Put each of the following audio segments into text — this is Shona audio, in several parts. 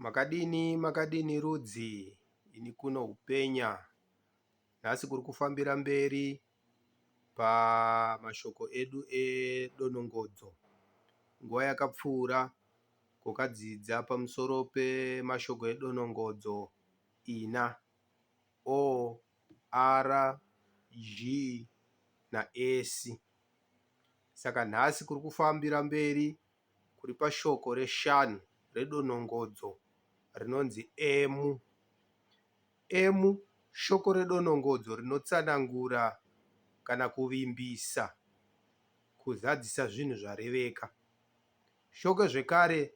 Makadini makadini rudzi ini kuno hupenya nhasi kuri kufambira mberi pamashoko edu edonongodzo. Nguva yakapfuura kwakadzidza pamusoro pemashoko edonongodzo ina O, R, G naS. Saka nhasi kuri kufambira mberi kuri pashoko reshanu redonongodzo rinonzi emu. Emu shoko redonongodzo rinotsanangura kana kuvimbisa kuzadzisa zvinhu zvareveka. Shoko zvekare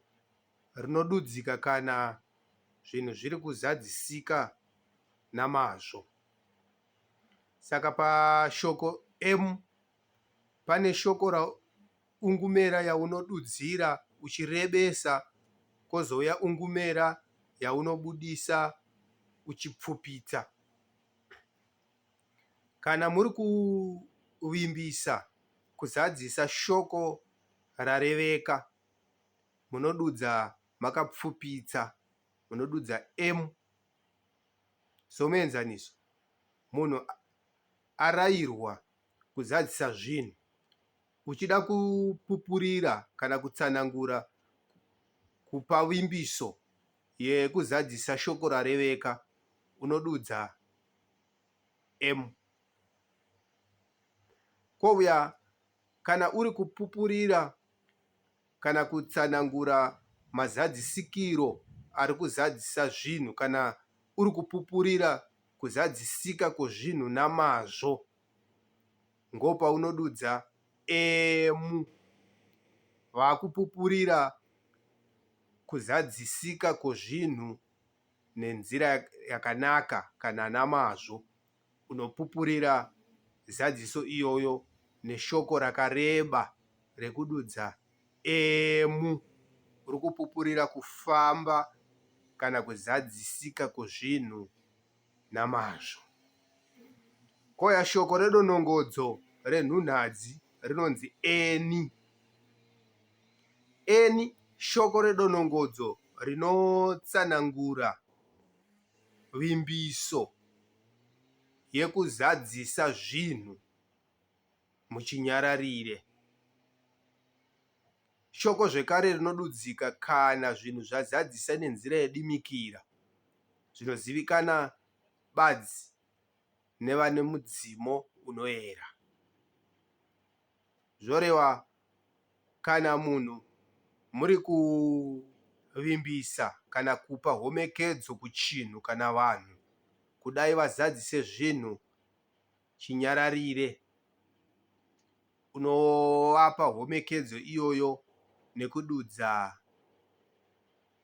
rinodudzika kana zvinhu zviri kuzadzisika namazvo. Saka pashoko emu pane shoko ungumera yaunodudzira uchirebesa kozouya ungumera yaunobudisa uchipfupitsa. Kana muri kuvimbisa kuzadzisa shoko rareveka munodudza makapfupitsa, munodudza M. Somuenzaniso, munhu arairwa kuzadzisa zvinhu Uchida kupupurira kana kutsanangura kupa vimbiso yekuzadzisa shoko rareveka, unodudza M. Kouya kana uri kupupurira kana kutsanangura mazadzisikiro ari kuzadzisa zvinhu kana uri kupupurira kuzadzisika kwezvinhu namazvo, Ngopaunodudza emu vakupupurira kuzadzisika kwozvinhu nenzira yakanaka kana namazvo. Unopupurira zadziso iyoyo neshoko rakareba rekududza emu. Uri kupupurira kufamba kana kuzadzisika kwozvinhu namazvo. Kouya shoko redonongodzo renhunhadzi rinonzi eni. Eni shoko redonongodzo rinotsanangura vimbiso yekuzadzisa zvinhu muchinyararire. Shoko zvekare rinodudzika kana zvinhu zvazadzisa nenzira yedimikira. Zvinozivikana badzi nevane mudzimo unoera. Zvoreva kana munhu muri kuvimbisa kana kupa homekedzo kuchinhu kana vanhu kudai vazadzise zvinhu chinyararire unovapa homekedzo iyoyo nekududza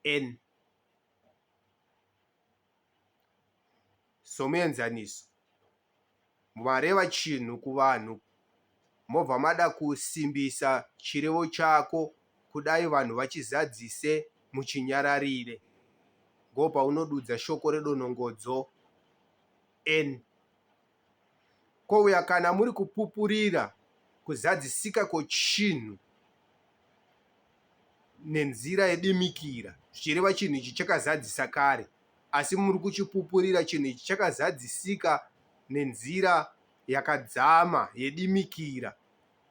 N. Somuenzaniso, mareva chinhu kuvanhu mobva mada kusimbisa chirevo chako kudai vanhu vachizadzise muchinyararire. Ndopaunodudza shoko redonongodzo N. Kouya kana muri kupupurira kuzadzisika kwechinhu nenzira yedimikira zvichireva chinhu ichi chakazadzisa kare asi muri kuchipupurira chinhu ichi chakazadzisika nenzira yakadzama yedimikira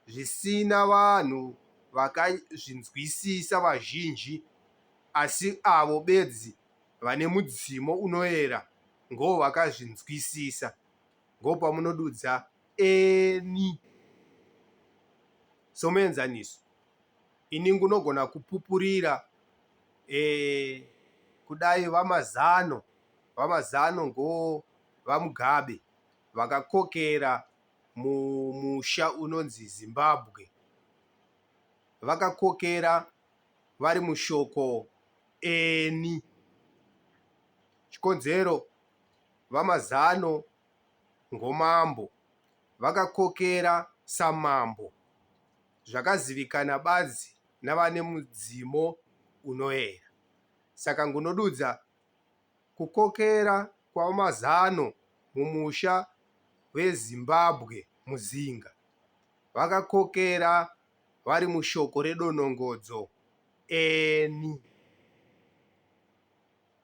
zvisina vanhu vakazvinzwisisa vazhinji asi avo bedzi vane mudzimo unoera ngoo vakazvinzwisisa ngopamunodudza eni Somuenzaniso, ini ngunogona kupupurira e, kudai VaMazano, VaMazano ngo VaMugabe vakakokera mumusha unonzi Zimbabwe. Vakakokera vari mushoko eni. Chikonzero VaMazano ngoMambo Vakakokera samambo, zvakazivikana badzi navane mudzimo unoera. Saka ngunodudza kukokera kwaVaMazano mumusha weZimbabwe muZinga. Vakakokera vari mushoko redonongodzo eni.